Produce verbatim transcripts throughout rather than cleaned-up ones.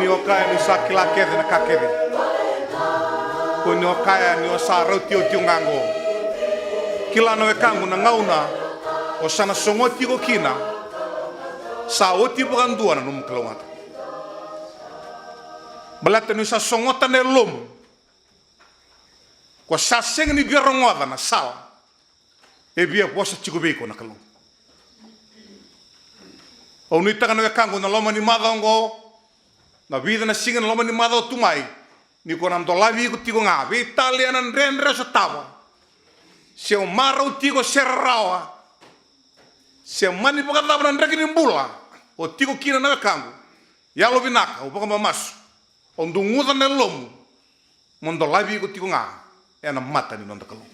Ni o kaya ni sa kila kece na ka kece. Ko ni o kaya ni o sa rauti oti o gago. Kila na wekaqu na gauna o sa na sogoti iko kina. Sa oti vakadua na nomu kalougata. Baleta ni sa sogota na yalomu. Ko sa sega ni via rogoca na sala e via vosa tiko vei iko na Kalou. Au nuitaka na wekaqu na loma ni macawa oqo, na vica na siga na loma ni macawa tu mai, ni ko na dolavi iko tiko ga, veitalia na dredre o sotava. Se o marau tiko se rarawa, se mani vakacava na draki ni bula o tiko kina na wekaqu. Yalo vinaka, au vakamamasu, au duguca na yalomu, mo dolavi iko tiko ga ena mata ni noda Kalou.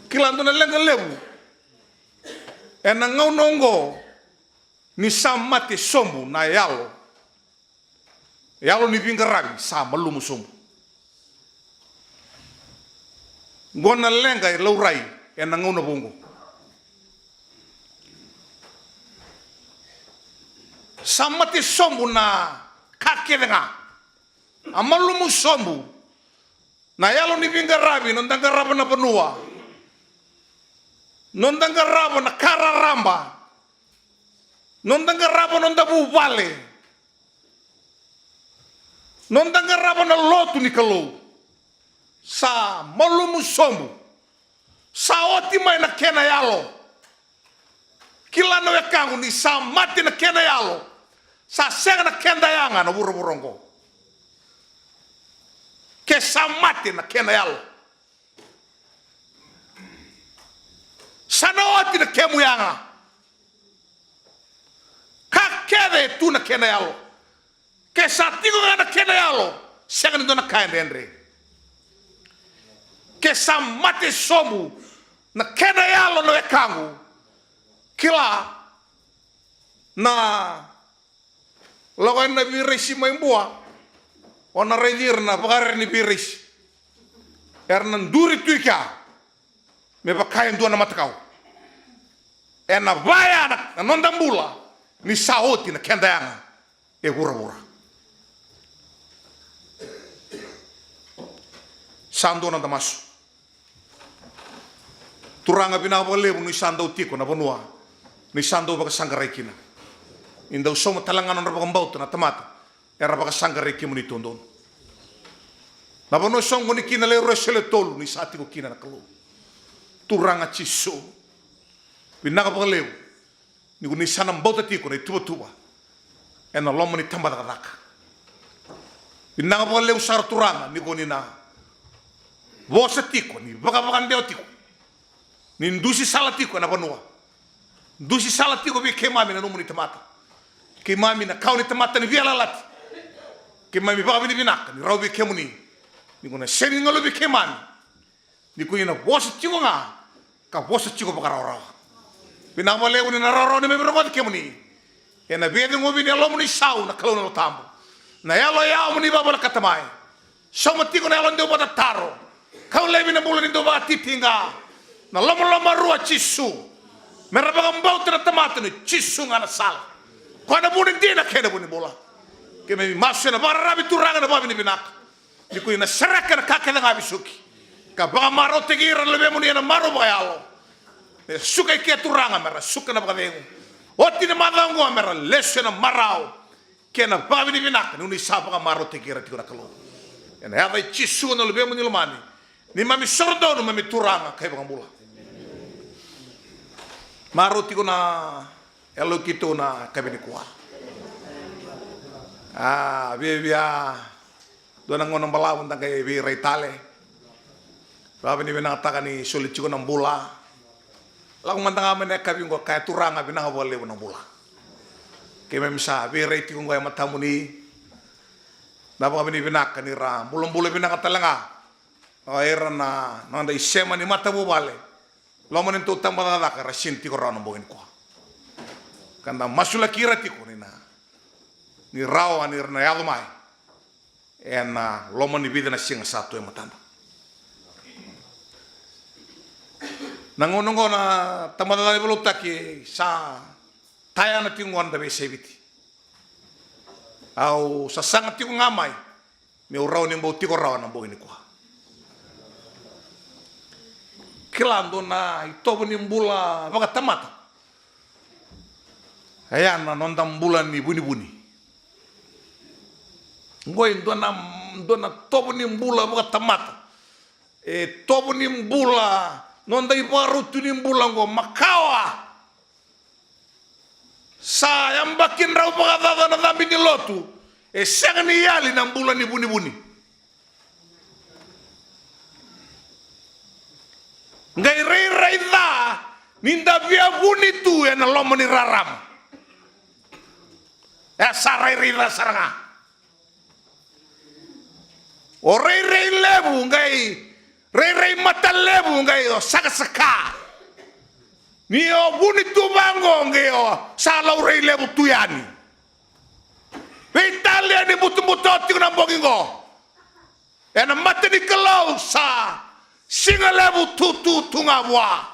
Kila dua na leqa levu ena gauna oqo, ni sa mate sobu na yalo. Yalo ni veiqaravi sa malumu sobu. Qo na leqa e laurai ena gauna vou oqo. Sa mate sobu na ka kece ga. A malumu sobu na yalo ni veiqaravi, noda qarava na vanua, noda qarava na ka raraba, noda qarava noda vuvale, noda qarava na lotu ni Kalou. Sa malumu sobu. Sa oti mai na kena yalo. Kila na wekaqu, ni sa mate na kena yalo, sa sega na keda yaga na vuravura oqo. Ke sa mate na kena yalo, sa na oti na kemu yaga. Ka kece e tu na kena yalo. Ke sa tiko ga na kena yalo, sega ni dua na ka e dredre. Ke sa mate sobu na kena yalo na wekaqu, kila na lako ena veiraisi mai Bua, o na raici ira na vakarere ni veiraisi. Era na duri tu i kea me vaka e dua na matakau. Ena vaya na, na noda bula ni sa oti na keda yaga e vuravura. Sa dua na noda masu. Turaga, vinaka vakalevu ni sa dau tiko na vanua ni sa dau vakasaqarai kina. Ni dau sauma tale ga nodra vakabauta na tamata era vakasaqarai kemuni dodonu. Na vanua soqoni kina lewe rua se lewe tolu ni sa tiko kina na Kalou. Turaga Jisu, vinaka vakalevu ni ko ni sa na bauta tiko na ituvatuva ena loma ni tabacakacaka. Vinaka vakalevu sara Turaga ni ko ni na vosa tiko, ni vakavakadewa tiko, ni dusi sala tiko ena vanua. Dusi sala tiko vei keimami na nomuni tamata. Keimami na kawa ni tamata ni veiyalayalati. Keimami vakavinavinaka ni rawa vei kemuni ni ko na sega ni galu vei keimami. Ni ko ni na vosa tiko ga ka vosa tiko vakarawarawa. Vinaka vakalevu ni na rawarawa ni mai rogoci kemuni. Ena veiyacogovi ni yalomuni sau na Kalou na Yalo Tabu. Na yalo e yawa mo ni vakavolekata mai. Sauma tiko na yalo ni dau vakatataro. Kau laivi na bula ni dau vakatitiqa. Na lomalomarua Jisu. Mera vakabauta na tamata ni Jisu ga na sala. Koya na vu ni dina kei na vu ni bula. Keimami masu ena vakararavi Turaga na vakavinavinaka. Ni ko ni na sereka na ka kece ga vesuki. Ka vakamarautaki ira na luvemuni ena marau vakayalo. Me suka i ke Turaga mera suka na vakacegu. Oti na macawa oqo mera lesu ena marau. Kei na vakavinavinaka ni ko ni sa vakamarautaki ira tiko na Kalou. Ena yaca i Jisu na luvemuni lomani. Neimami soro donu, neimami Turaga ka iVakabula. Marau tiko na yalo keitou na yakavi nikua. A, viavia dua na gauna balavu da qai veirai tale. Vakavinavinakataka ni soli tiko na bula. Lako mada ga mai na yakavi oqo kaya Turaga vinaka vakalevu na bula. Keimami sa veirai tiko oqo e matamuni. Na vakavinavinaka ni ra bulabula vinaka tale ga o ira na noda isema ni matavuvale. Loma ni tou tabacakacaka era sega ni tiko rawa na bogi nikua. Ka da masulaki ira tiko ni na, ni rawa ni ra na yaco mai ena loma ni vica na siga sa tu e matada. Na gauna oqo na tabacakacaka ni veiliutaki sa tayana tiko oqo na da veiyasai Viti. Au sasaga tiko ga mai meu rawa ni bau tiko rawa na bogi nikua. Kila dua na itovo ni bula vakatamata. Eya na noda bula ni vunivuni. Qo e dua na, dua na tovo ni bula vakatamata. E tovo ni bula, noda ivakarau tu ni bula qo makawa. Sa yabaki drau vakacaca na cabe ni lotu, e sega ni yali na bula ni vunivuni. Qai rairai ca ni da via vuni tu ena loma ni rarama. E sa rairai ca sara ga. O rairai levu qai, rairai mata levu qai o sakasaka. Ni o vuni tu vaqo qai o sa laurai levu tu yani. Veitalia ni butobuto tiko na bogi qo. Ena mata ni Kalou sa siga levu tutu tu ga vua.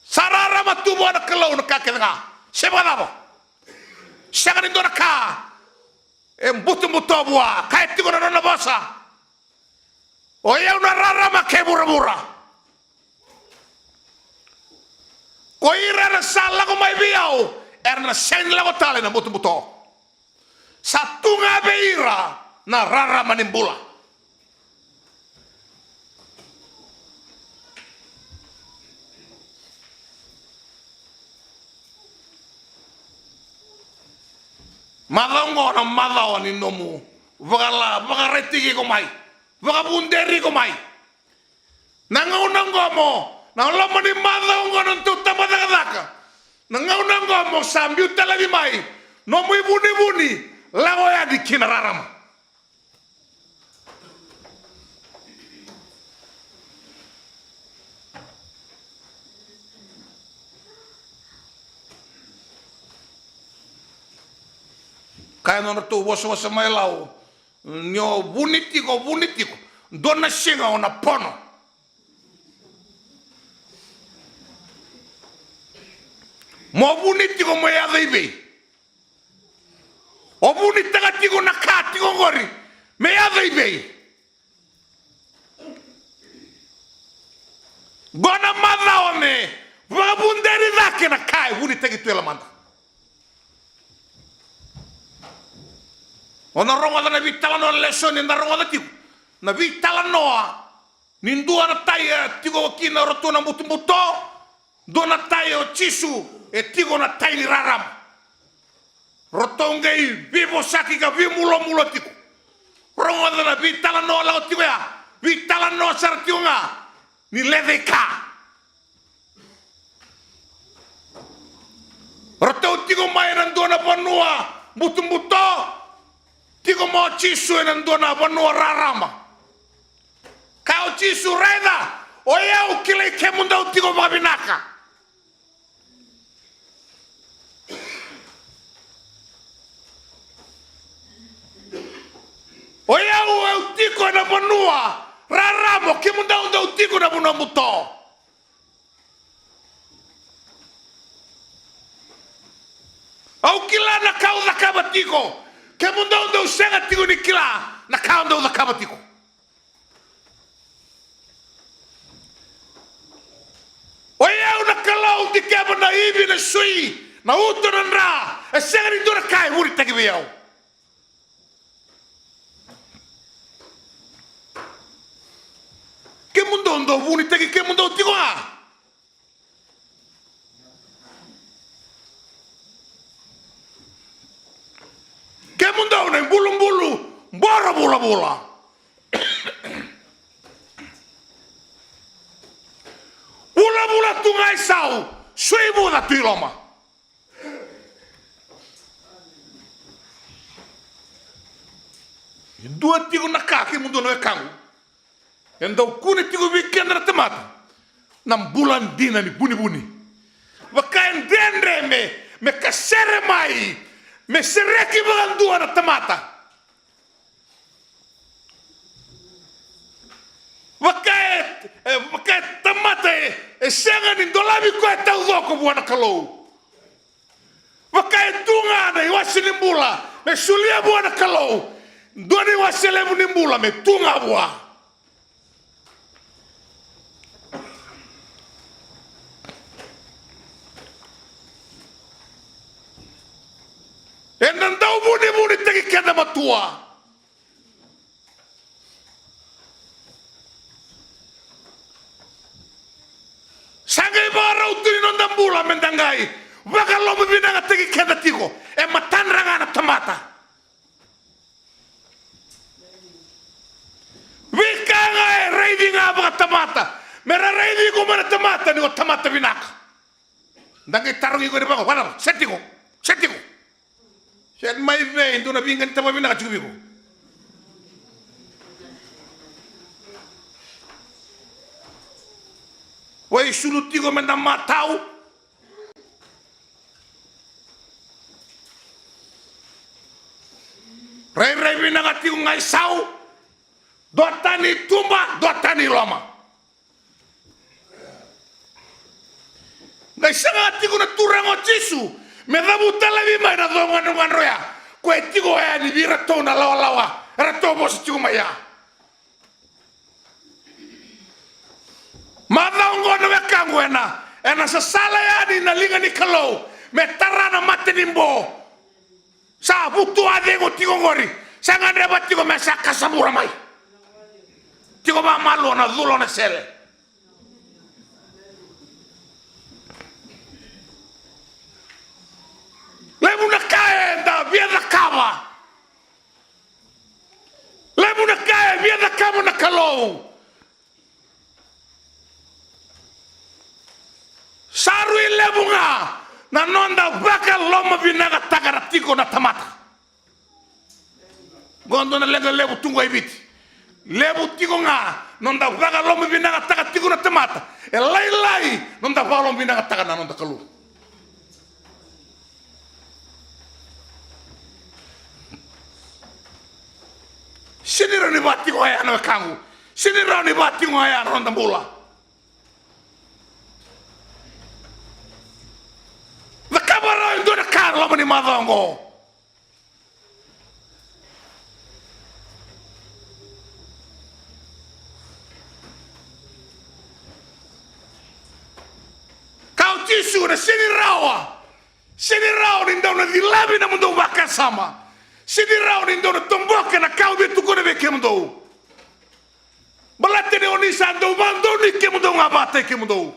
Sa rarama tu vua na Kalou na ka kece ga. Se vakacava? Sega ni dua na ka e butobuto vua, kaya tiko na nona vosa. O yau na rarama kei vuravura. Ko ira era sa lako mai vei au, era na sega ni lako tale na butobuto. Sa tu ga vei ira na rarama ni bula. Macawa oqo na macawa ni nomu vakala, vakaraitaki iko mai, vakavuderi iko mai. Na gauna oqo mo, na loma ni macawa oqo na nodatou tabacakacaka. Na gauna oqo mo sa biu tale mai nomu ivunivuni, lako yani ki na rarama. Kaya na nodratou vosavosa mai Lau, ni o vuni tiko, vuni tiko, dua na siga o na pono. Mo vuni tiko mo yaco i vei? O vunitaka tiko na ka tiko qori me yaco i vei? Qo na macawa me vakavuderi cake na ka e vunitaki tu e lomada. O na rogoca na veitalanoa, lesoni eda rogoca tiko, na veitalanoa ni dua na tai e tiko kina o ratou na butobuto, dua na tai o Jisu e tiko na tai ni rarama. Ratou qai veivosaki ka veimulomulo tiko. Rogoca na veitalanoa lako tiko ya, veitalanoa sara tiko ga ni lecaika. Ratou tiko mai ena dua na vanua butobuto, tiko mai o Jisu ena dua na vanua rarama. Kaya o Jisu, raica, o yau kilai kemudou tiko vakavinaka. O yau, au tiko ena vanua rarama, o kemudou dou tiko na vanua buto. Au kila na ka au cakava tiko, kemudou dou sega tiko ni kila na ka au dau cakava tiko. O yau na Kalou, dikeva na ivi, na sui, na uto, na dra, e sega ni dua na ka e vunitaki vei au. Kemudou dou vunitaki kemudou tiko ga. Kemudou na ibulubulu boro vulavula. Vulavula tu ga i sau, sui vuca tu i loma. E dua tiko na ka, kemudou na wekaqu, e dau kune tiko vei keda na tamata na bula dina ni vunivuni. Vaka e dredre me, me kasere mai, me sereki vakadua na tamata. Vaka e, e, vaka e tamata e, e sega ni dolavi koya taucoko vua na Kalou. Vaka e tu ga na iwase ni bula me solia vua na Kalou, dua na iwase levu ni bula me tu ga vua. Eda dau vunivunitaki keda matua. Sa qai vakarau tu ni noda bula me da qai vakalomavinakataki keda tiko e matadra ga na tamata. Veika ga e raici ga vakatamata me ra raici iko mai na tamata ni o tamata vinaka. Da qai tarogi iko ni vaqo, vaqo, se tiko, se tiko. Se mai vei dua na viqanitaba vinaka tiko vei iko. Vaisulu tiko me da matau. Rairai vinaka tiko ga i sau. Dua tani i tuba, dua tani i loma. Qai saga tiko na Turaga o Jisu me cavuta laivi mai na coqadroqadro ya. Ko e tiko yani vei iratou na lawalawa eratou vosa tiko mai ya. Macawa oqo na wekaqu ena, ena sasala yani na liga ni Kalou me tara na mate ni bo. Sa vutu a cegu tiko qori, sa gadreva tiko me sa kasavura mai. Tiko vamalua na cula o na sele. Levu na ka eda via cakava. Levu na ka e via cakava na Kalou. Sa rui levu ga na noda vakalomavinakataka na tiko na tamata. Qo dua na leqa levu tu qo i Viti. Levu tiko ga noda vakalomavinakataka tiko na tamata. E lailai noda vakalomavinakataka na noda Kalou. Sega ni rawa ni vaka tiko ga ya na wekaqu. Sega ni rawa ni vaka tiko ga ya na noda bula. Cakava rawa e dua na ka ena loma ni macawa oqo. Kaya o Jisu na sega ni rawa, sega ni rawa ni dou na cilavi na nomudou vakasama. Sega ni rawa ni dou na toboka na ka au via tukuna vei kemudou. Baleta ni o ni sa dau vakadonui kemudou ga vakataki kemudou.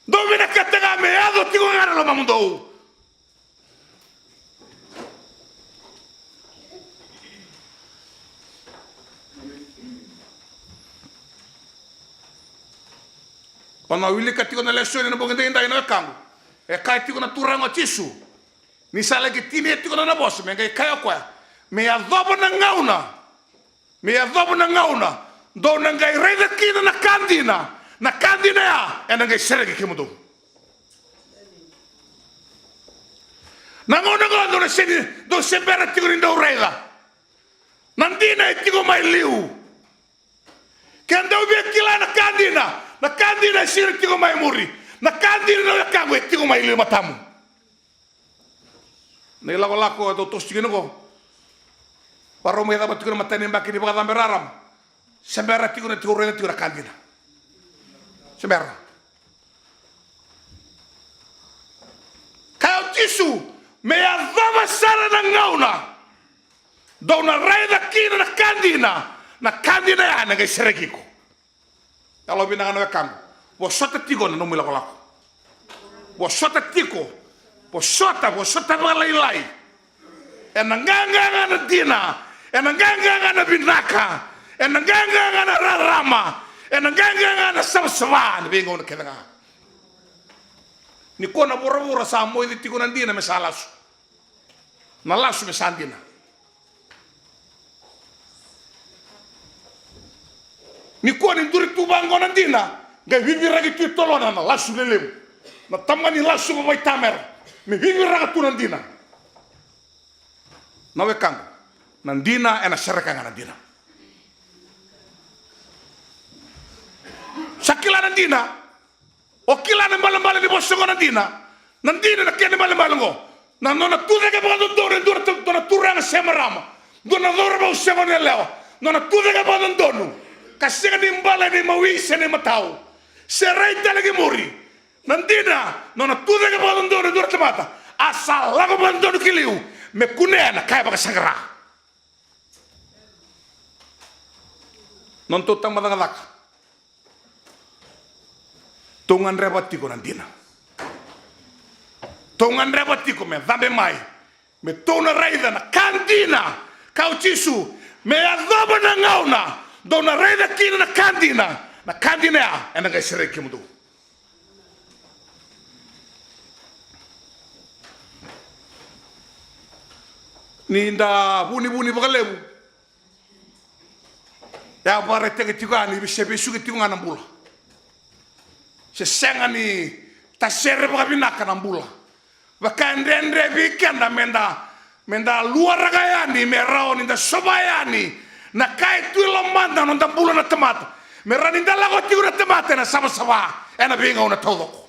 Dou vinakata ga me yaco tiko ga na lomamudou. O na wilika tiko na lesoni ena bogi edaidai na wekaqu. E kaya tiko na Turaga o Jisu ni sa laki tinia tiko na nona vosa me qai kaya o koya, me yacova na gauna, me yacova na gauna dou na qai raica kina na ka dina, na ka dina ya ena qai sereki kemudou. Na gauna qo dou na sega ni, dou se bera tiko ni dou raica. Na dina e tiko mai liu. Ke dou via kila na ka dina, na ka dina e sega ni tiko mai muri. Na ka dina na wekaqu e tiko mai liu matamu. Na ilakolako e dau toso tiko kina qo. Varau mai cava tiko na matai ni yabaki ni vakacabe rarama. Se bera tiko na tiko raica tiko na ka dina. Se bera. Kaya o Jisu, me yacova sara na gauna dou na raica kina na ka dina, na ka dina ya na qai sereki iko. Yalo vinaka na wekaqu. Vosota tiko na nomu ilakolako. Vosota tiko. Vosota, vosota vakalailai. Ena qaqa ga na dina, ena qaqa ga na vinaka, ena qaqa ga na rarama, ena qaqa ga na savasava, na veigauna kece ga. Nikua na vuravura sa moici tiko na dina me sa lasu. Na lasu me sa dina. Nikua ni duri tu vaqo na dina, qai viviraki tu i tolona na lasu lelevu. Na tamani lasu vavaitamera, me viviraka tu na dina. Na wekaqu, na dina ena sereka ga na dina. Sa kila na dina, o kila na ibalebale ni vosa oqo na dina, na dina na kena ibalebale oqo. Na nona tucake vakadodonu e dua na tu-, dua na turaga se marama, dua na cauravou se goneyalewa, nona tucake vakadodonu, ka sega ni bale ni mawi se ni matau, se rai tale ki muri. Na dina, nona tucake vakadodonu e dua na tamata, a sa lako vakadodonu ki liu me kunea na ka e vakasaqara. Nodatou tabacakacaka. Tou gadreva tiko na dina. Tou gadreva tiko me cabe mai, me tou na raica na ka dina. Kaya o Jisu, me yacova na gauna dou na raica kina na ka dina, na ka dina ya ena qai sereki kemudou. Ni da vunivuni vakalevu, e a vakaraitaki tiko ga ni se vesuki tiko ga na bula, se sega ni tasere vakavinaka na bula. Vaka e dredre vei keda meda, meda luaraka yani, me rawa ni da sova yani na ka e tu e lomada na noda bula na tamata, me rawa ni da lako tiko na tamata ena savasava ena veigauna taucoko.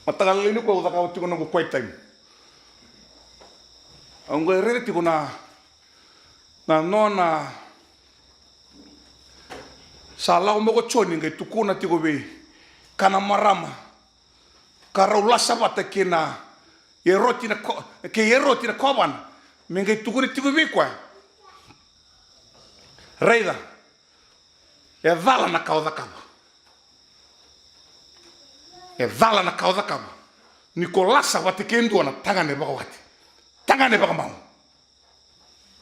Mataka lailai nikua au cakava tiko noqu quiet time. Au qai raica tiko na, na nona, sa lako mai ko Joni qai tukuna tiko vei kana marama ka rau lasa vata kei na Eroti na ko-, kei Eroti na kovana, me qai tukuna tiko vei koya. Raica, e cala na ka o cakava. E cala na ka o cakava ni ko lasa vata kei dua na tagane vakawati, tagane vakamau.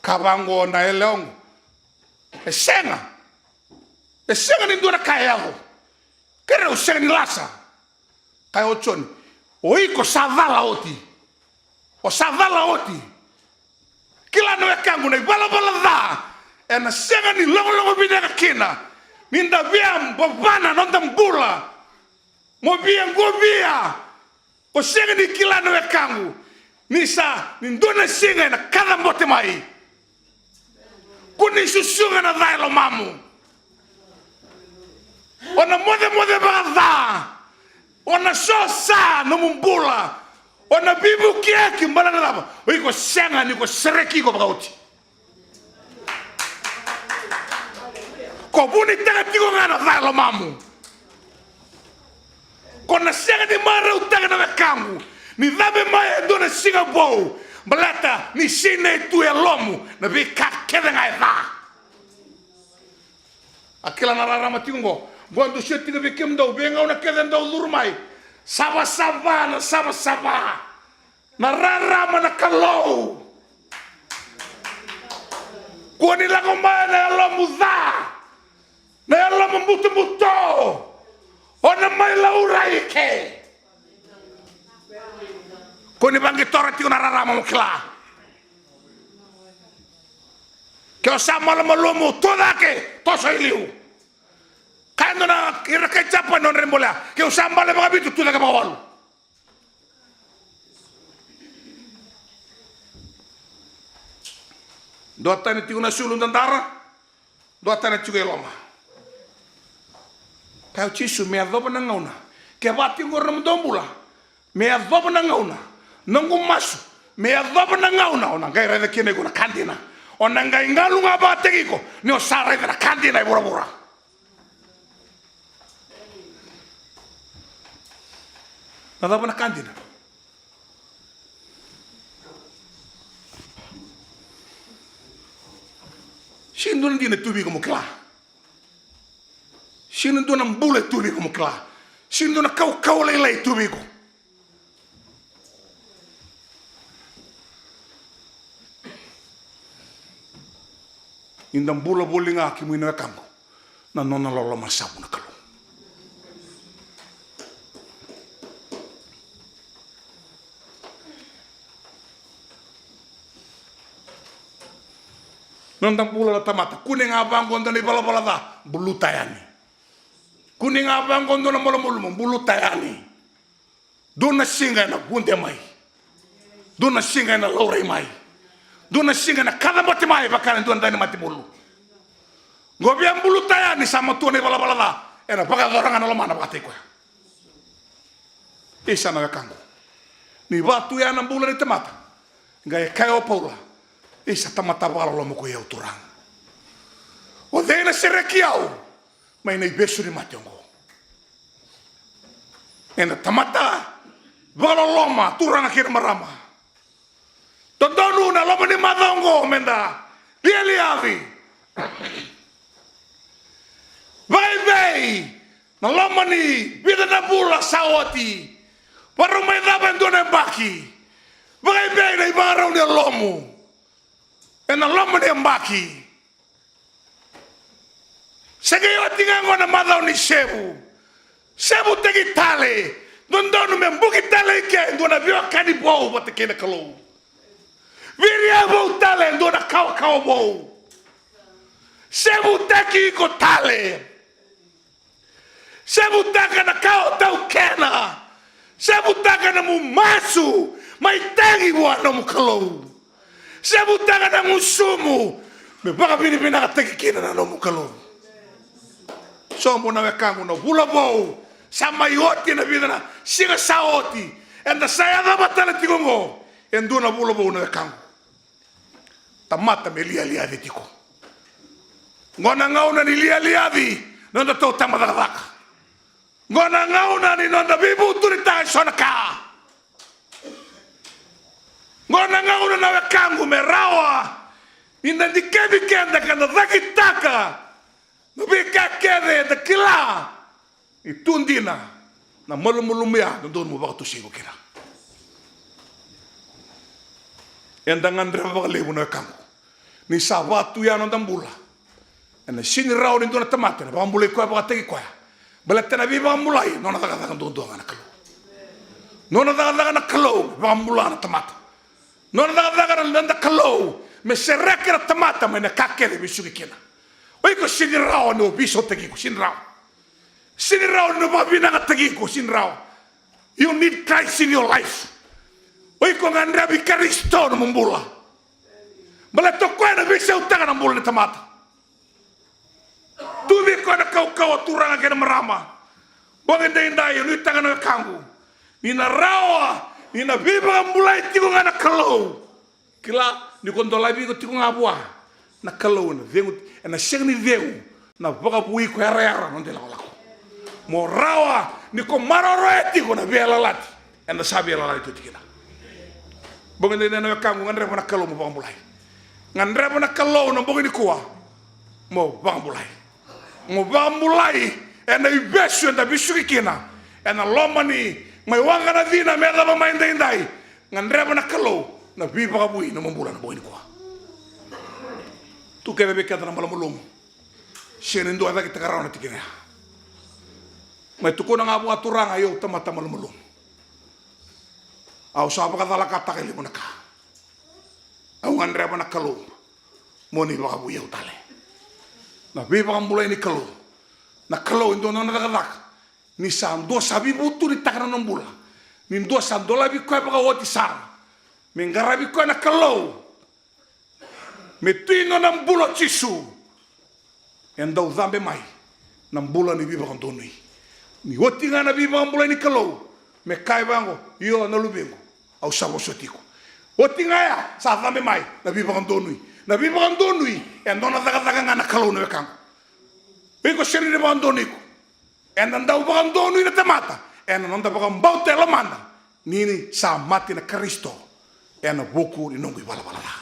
Ka vaqo na yalewa qo, e sega, e sega ni dua na ka e yaco. Keirau sega ni lasa. Kaya o Joni, o iko sa cala oti. O sa cala oti. Kila na wekaqu, na ivalavala ca ena sega ni logologo vinaka kina ni da via bavana noda bula mo via qovia. Ko sega ni kila na wekaqu ni sa, ni dua na siga ena kacabote mai. Ko ni susuga na ca e lomamu. O na mocemoce vakaca. O na sosa nomu bula. O na veivuke ki bala na cava? O iko sega ni ko sereki iko vakaoti. Ko vunitaka tiko ga na ca e lomamu. Ko na sega ni marautaka na wekaqu ni cabe mai e dua na siga vou, baleta ni sinai tu e lomamu na veika kece ga e ca. A kila na rarama tiko qo, qo dusia tiko vei kemudou veigauna kece dou curu mai. Savasava na savasava. Na rarama na Kalou. Kua ni lako mai na yalomu ca, na yalomu butobuto. O na mai laurai ke. Kua ni vaqitora tiko na rarama mo kila. Ke o sa malumalumu, tu cake, toso i liu. Kaya dua na ira kai Japani, nodra ibolea, ke o sa bale vakavitu, tu cake vakawalu. Dua tani tiko na sulu dadara, dua tani tiko e loma. Kaya o Jisu, me yacova na gauna. Kevaka tiko qori na nomudou bula, me yacova na gauna. Noqu masu, me yacova na gauna o na qai raica kina iko na ka dina. O na qai galu ga vakataki iko ni o sa raica na ka dina e vuravura. Na cava na ka dina? Sega ni dua na dina e tu vei iko mo kila. Sega ni dua na bula e tu vei iko mo kila. Sega ni dua na kaukauwa lailai e tu vei iko. Ni da bula voli ga, kemuni na wekaqu, na nona loloma savu na Kalou. Noda bula na tamata, kune ga vaqo dua na ivalavala ca, buluta yani. Kune ga vaqo dua na malumalumu, buluta yani. Dua na siga ena vude mai. Dua na siga ena laurai mai. Dua na siga ena kacabote mai vaka na dua na daunimatemulu. Qo via buluta yani sa matua na ivalavala ca, ena vakayacora ga na lomana vakataki koya. Isa na wekaqu, ni vatu ya na bula ni tamata. Qai kaya o Paula, isa tamata vakaloloma ko i au Turaga. O cei na sereki au mai na ivesu ni mate oqo? Ena tamata vakaloloma, turaga kei na marama. Dodonu na loma ni macawa oqo meda lialiavi. Vakaivei na loma ni vica na vula sa oti. Varau mai cava e dua na yabaki. Vakaivei na ivakarau ni yalomu ena loma ni yabaki. Se qai oti ga qo na macawa ni sevu. Sevutaki tale. Dodonu me buki tale i ke e dua na veiwekani vou vata kei na Kalou. Viria vou tale e dua na kawakawa vou. Sevutaki iko tale. Sevutaka na ka o taukena. Sevutaka na nomu masu mai tagi vua nomu Kalou. Sevutaka na gusumu me vakavinavinakataki kina na nomu Kalou. Sobu na wekaqu, na vula vou sa mai oti, na vica na siga sa oti, eda sa yacova tale tiko oqo. E dua na vula vou na wekaqu. Tamata me lialiaci tiko. Qo na gauna ni lialiaci na noda tautaba cakacaka. Qo na gauna ni noda veivutunitaka eso na ka. Qo na gauna na wekaqu me rawa ni da dikevi keda ka da cakitaka na veika kece eda kila ni tu dina na malumalumu ya. Dodonu mo vakatusa iko kina. Eda gadreva vakalevu na wekaqu ni sa vatu ya noda bula. Ena sega ni rawa ni dua na tamata ena vakabulai koya vakataki koya. Baleta na veivakabulai nona cakacaka duadua ga na Kalou. Nona cakacaka na Kalou me vakabula na tamata. Nona cakacaka na noda Kalou me sereka na tamata mai na ka kece e vesuki kina. O iko sega ni rawa ni o veisautaki iko, sega ni rawa. Sega ni rawa ni o vakavinakataki iko, sega ni rawa. You need Christ in your life. O iko gadrevi Karisito na nomu bula. Baleta o koya na veisautaka na bula ni tamata. Tu vei koya na kaukauwa, turaga kei na marama. Bogi daidai, au nuitaka na wekaqu ni na rawa ni na veivakabulai tiko ga na Kalou. Kila ni ko dolavi iko tiko ga vua na Kalou, ena cegu, ena sega ni cegu na vakavui ko yarayara na noda ilakolako. Mo rawa ni ko maroroya tiko na veiyalayalati eda sa veiyalayalati oti kina. Bogi daidai na wekaqu, gadreva na Kalou mo vakabulai. Gadreva na Kalou na bogi nikua mo vakabulai. Mo vakabulai ena ivesu eda vesuki kina, ena loma ni mai waqa na cina me yacova mai daidai. Gadreva na Kalou na veivakavui na nomu bula na bogi nikua. Tu kece vei keda na malumalumu. Sega ni dua e cakitaka rawa na tikina ya. Mai tukuna ga vua, turaga, o i au tamata malumalumu. Au sa vakacalakataka e levu na ka. Au gadreva na Kalou mo ni vakavui au tale. Na veivakabulai ni Kalou. Na Kalou e dua na nona cakacaka. Ni sa dua sa veivutunitaka na nona bula, ni dua sa dolavi koya vakaoti sara me qaravi koya na Kalou, me tu i nona bula o Jisu, e dau cabe mai na bula ni veivakadonui. Ni oti ga na veivakabulai ni Kalou, me kaya vaqo, io na luvequ, au sa vosoti iko. Oti ga ya sa cabe mai na veivakadonui. Na veivakadonui e nona cakacaka ga na Kalou na wekaqu. Iko sega ni vakadonui iko. Eda dau vakadonui na tamata ena noda vakabauta e lomada ni sa mate na Karisito ena vuku ni noqu ivalavala ca.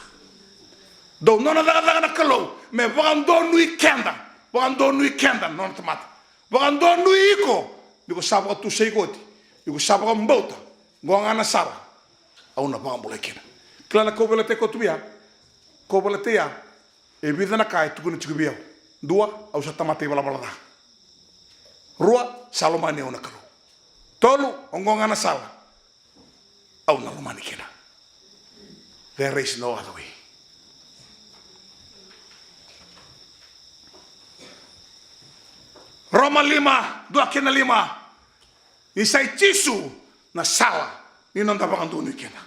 Dau nona cakacaka na Kalou me vakadonui keda, vakadonui keda na nona tamata. Vakadonui iko ni ko sa vakatusa iko oti, ni ko sa vakabauta, qo ga na sala au na vakabulai kina. Kila na kauveilatai koto vei au, kauveilatai ya. E vica na ka e tukuna tiko vei au. Dua, au sa tamata ivalavala ca. Rua, sa lomani au na Kalou. Tolu, oqo ga na sala au na lomani kina. There is no other way. Roma lima, dua kei na lima. Ni sa i Jisu na sala ni noda vakadonui keda.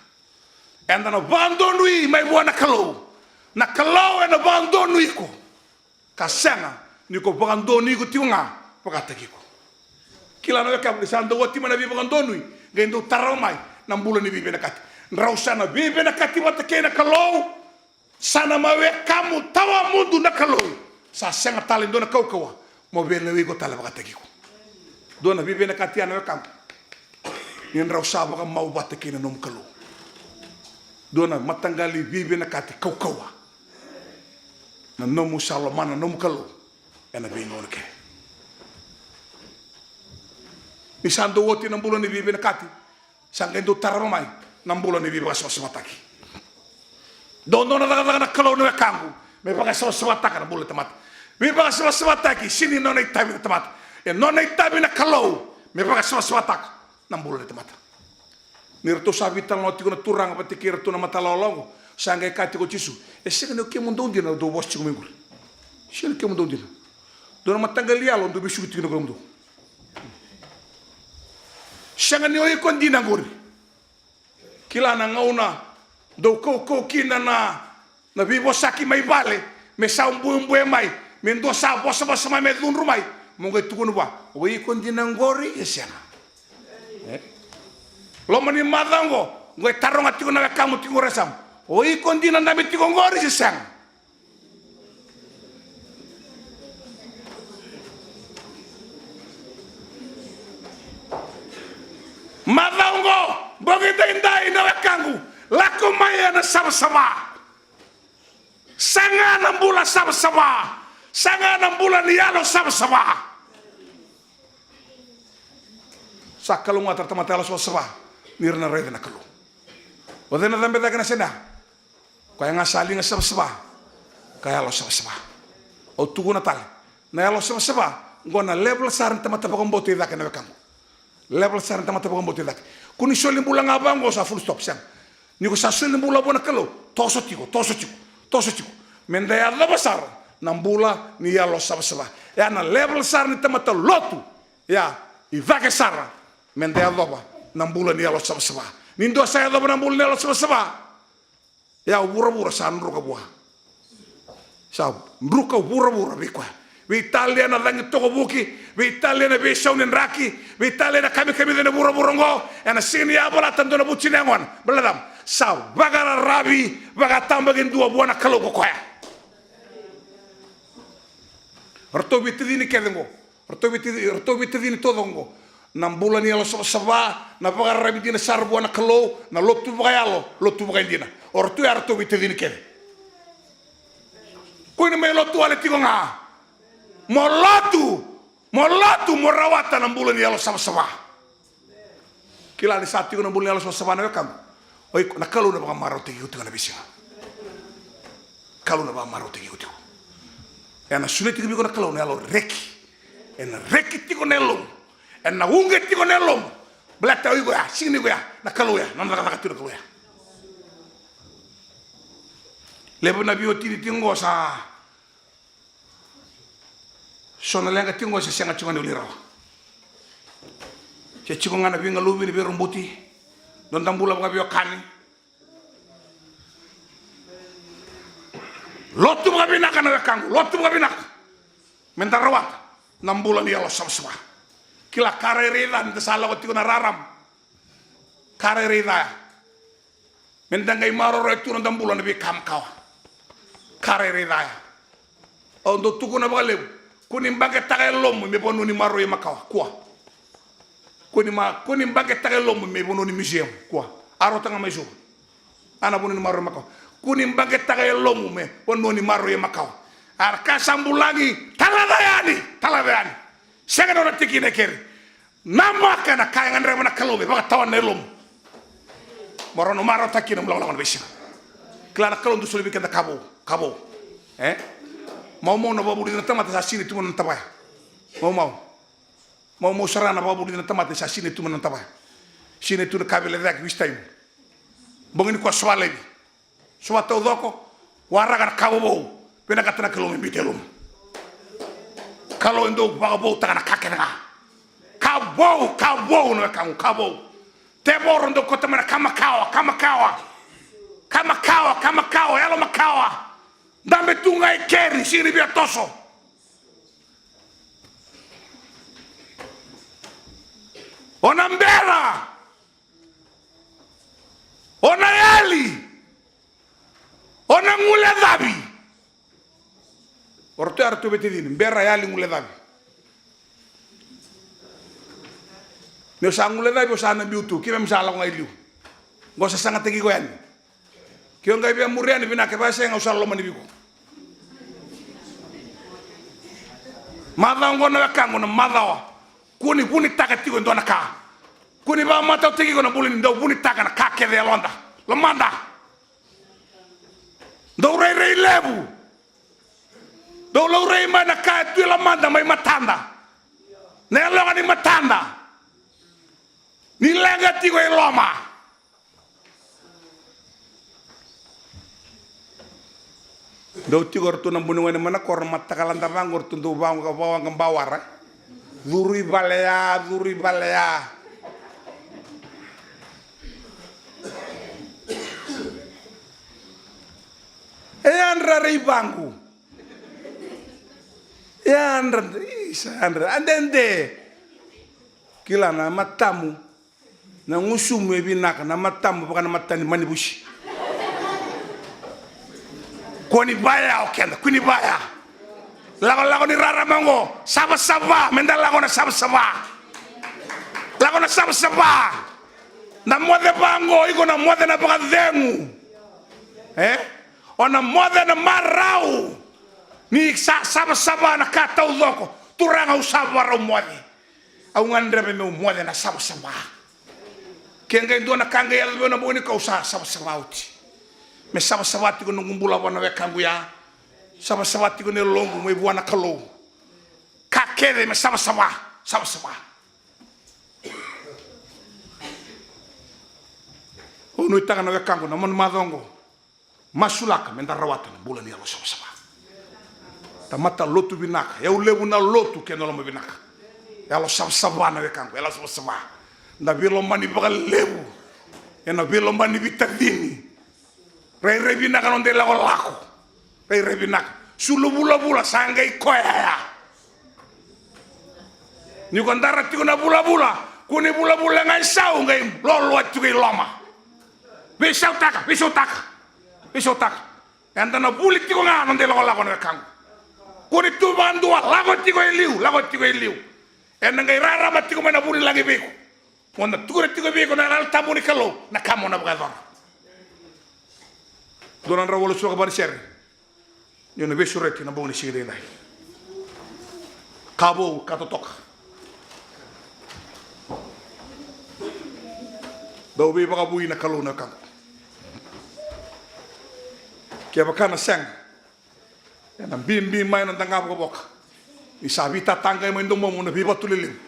Eda na vakadonui mai vua na Kalou. Na Kalou ena vakadonui iko. ka sega ni ko vakadonui iko tiko ga vakataki iko. Kila na wekamu, ni sa dau oti mai na veivakadonui, qai dau tarava mai na bula ni veivinakati. Drau sa na veivinakati vata kei na Kalou, sa na mai wekamu tawamudu na Kalou. Sa sega tale e dua na kaukauwa mo veilawi iko tale vakataki iko. Dua na veivinakati ya na wekamu, ni drau sa vakamau vata kei na nomu Kalou. Dua na mataqali veivinakati kaukauwa, na nomu sa lomana na nomu Kalou ena veigauna kece. Ni sa dau oti na bula ni veivinakati, sa qai dau tarava mai na bula ni veivakasavasavataki. Dodonu na cakacaka na Kalou na wekaqu me vakasavasavataka na bula ni tamata. Veivakasavasavataki sega ni nona itavi na tamata, e nona itavi na Kalou me vakasavasavataka na bula ni tamata. Ni ratou sa veitalanoa tiko na Turaga vata kei iratou na mata lawalawa oqo, sa qai kaya tiko o Jisu, e sega ni o kemudou dina dou vosa tiko mai qori. Sega ni kemudou dina. Dua na mataqali yalo dou vesuki tiko na kemudou. Sega ni o iko dina qori. Kila na gauna dou kaukau kina na, na veivosaki mai vale, me sa buebue mai, me dua sa vosavosa mai me cudru mai, mo qai tukuna vua, o iko dina qori e sega. E? Loma ni macawa oqo, qai taroga tiko na wekamu tiko qori e yasamu, o iko dina dabe tiko qori se sega? Macawa oqo, bogi daidai na wekaqu, lako mai ena savasava. Saga na bula savasava. Saga na bula ni yalo savasava. Sa kalougata na tamata yalo savasava ni ra na raica na Kalou. O cei na cabe cake na sena? Koya ga sa liga savasava ka yalo savasava. Au tukuna tale, na yalo savasava oqo na level sara ni tamata vakabauta i cake na wekaqu. Level sara ni tamata vakabauta i cake. Ko ni soli bula ga vaqo sa full stop, sega. Ni ko sa soli bula vua na Kalou, toso tiko, toso tiko, toso tiko. Me da yacova sara na bula ni yalo savasava. Ya na level sara ni tamata lotu. Ya, i cake sara me da yacova na bula ni yalo savasava. Ni dua sa yacova na bula ni yalo savasava, ya o vuravura sa druka vua. Sa druka o vuravura vei koya. Veitalia na cagi tokovuki, veitalia na veisau ni draki, veitalia na kamikamica ni vuravura oqo, ena sega ni yavalata dua na vuti ni yagona. Baleta sa vakararavi vakatabakidua vua na Kalou ko koya. Ratou veitacini kece oqo. Ratou veitacini, ratou veitacini taucoko oqo. Na bula ni yalo savasava, na vakararavi dina sara vua na Kalou, na lotu vakayalo, lotu vakaidina. O ratou ya ratou veitacini kece. Kua ni mai lotu wale tiko ga. Mo lotu, mo lotu, mo rawata na bula ni yalo savasava. Kila ni sa tiko na bula ni yalo savasava na wekaqu. O iko, na Kalou na vakamarautaki iko tiko na veisiga. Kalou na vakamarautaki iko tiko. Ena solia tiko vei iko na Kalou na yalo reki. Ena reki tiko na yalomu. Ena uqeti tiko na yalomu. Baleta o iko ya, sega ni iko ya, na Kalou ya, na nona cakacaka tiko na Kalou ya. Levu na veiwatini tiko oqo sa so na leqa tiko oqo se sega tiko ga ni wili rawa. Se tiko ga na veigaluvi ni veirobuti. Noda bula vakaveiwekani. Lotu vakavinaka na wekaqu, lotu vakavinaka. Me da rawata na bula ni yalo savasava. Kila ka rairai ca ni da sa lako tiko na rarama. Ka rairai ca ya. Me da qai maroroya tu na noda bula na veika makawa. Ka rairai ca ya. Au dau tukuna vakalevu. Kua ni baqetaka e lomu me vanua ni maroroi makawa. Kua. Kua ni ma, kua ni baqetaka e lomu me vanua ni museum. Kua. A rauta ga mai Suva. A na vanua ni maroroi makawa. Kua ni baqetaka e lomu me vanua ni maroroi makawa. A ra ka sa bulagi, talaca yani, talaca yani. Sega na nona tikina e keri. Namaka na ka e gadreva na Kalou me vakatawana na yalomu. Mo rawa ni marautaka kina na lawalawa na veisiga. Kila na Kalou dau soli vei keda ka vou, ka vou. E? Maumau na vakavulici na tamata sa sinai tu mai na nona tavaya. Maumau. Maumau sara na vakavulici na tamata sa sinai tu mai na nona tavaya. Sinai tu na ka veilecayaki, waste time. Bogi nikua sova laivi. Sova taucoko, waraka na ka vovou, vinakata na Kalou me biuta e lomu. Kalou e dau vakavoutaka na ka kece ga. Ka vou, ka vou na wekaqu, ka vou. Tevoro dau kauta mai na ka makawa, ka makawa. Ka makawa, ka makawa, yalo makawa. Dabe tu ga e keri, sega ni via toso. O na bera. O na yali. O na gulecavi. O ratou ya ratou veitacini, bera, yali, gulecavi. Ni o sa gulecavi, o sa na biu tu, keimami sa lako ga i liu. Qo sa sagataki iko yani. Ke o qai via muri yani, vinaka, ke vakasega au sa lomani vei iko. Macawa oqo na wekaqu na macawa. Kua ni vunitaka tiko e dua na ka. Kua ni vakamatautaki iko na bula ni dau vunitaka na ka kece e yaloda. Lomada. Dau rairai levu. Dau laurai mai na ka e tu e lomada mai matada. Na yaloka ni matada. Ni leqa tiko e loma. Dau tiko o ratou na buni gone mai na koro, matakalada vaqo o ratou dau vawaqa, vawaqa bawara. Curu i vale ya, curu i vale ya. E yadra rei vaqu. E yadra, isa, yadra, a dede. Kila na matamu. Na gusumu e vinaka, na matamu vaka na mata ni manivusi. Kua ni vaya o keda, kua ni vaya. Lakolako ni rarama oqo, savasava, meda lako na savasava. Lako na savasava. Na moce vaqo, iko na moce na vakacegu. E? O na moce na marau. Ni sa savasava na ka taucoko. Turaga, au sa vakarau moce. Au gadreva meu moce na savasava. Ke qai dua na ka qai yaco vei au na bogi nikua, au sa savasava oti. Me savasava tiko noqu bula vua na wekaqu ya. Savasava tiko na yaloqu mai vua na Kalou. Ka kece me savasava, savasava. Au nuitaka na wekaqu na manu macawa oqo. Masulaka meda rawata na bula ni yalo savasava. Tamata lotu vinaka, yau levu na lotu kei na loma vinaka. Yalo savasava na wekaqu, yalo savasava. Da veilomani vakalevu. Ena veilomani veitacini. Rairai vinaka noda ilakolako. Rairai vinaka. Sulu vulavula sa qai koya ya. Ni ko dara tiko na vulavula, kua ni vulavula ga e sau, qai loaloa tiko i loma. Veisautaka, veisautaka, veisautaka. Eda na vuli tiko ga noda ilakolako na wekaqu. Kua ni tu vakadua, lako tiko e liu, lako tiko e liu. Ena qai rarama tiko mai na vu ni lagi vei iko. Mo na tukuna tiko vei iko na Yalo Tabu ni Kalou na ka mo na vakayacora. Dua na drau walusagavulu ka va na sere. Ni o na veisureti na bogi ni siga edaidai. Ka vou, ka totoka. Dau veivakavoui na Kalou na wekaqu. Kevaka na sega, ena bibi mai na daga vokavoka. Ni sa veitatagai mai domomu na veivatu lelevu.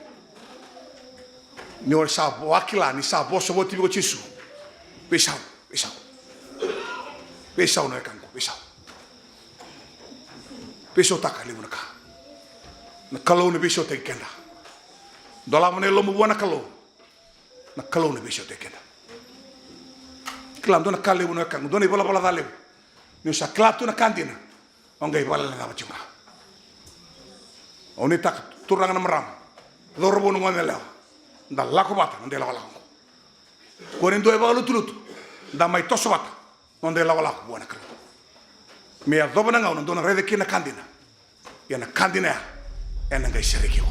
Ni o sa vakila ni sa vosa vata vei ko Jisu. Veisau, veisau. Veisau na wekaqu, veisau. Veisautaka levu na ka. Na Kalou na veisautaki keda. Dolava na yalomu vua na Kalou. Na Kalou na veisautaki keda. Kila dua na ka levu na wekaqu, dua na ivalavala ca levu. Ni o sa kila tu na ka dina, o qai vakalelecava tiko ga. Au nuitaka turaga na marama, cauravou na gone yalewa, da lako vata noda ilakolako. Kua ni dua e vakalutulutu, da mai toso vata noda ilakolako vua na Kalou. Me yacova na gauna dou na raica kina na ka dina. Ia na ka dina ya ena qai sereki iko.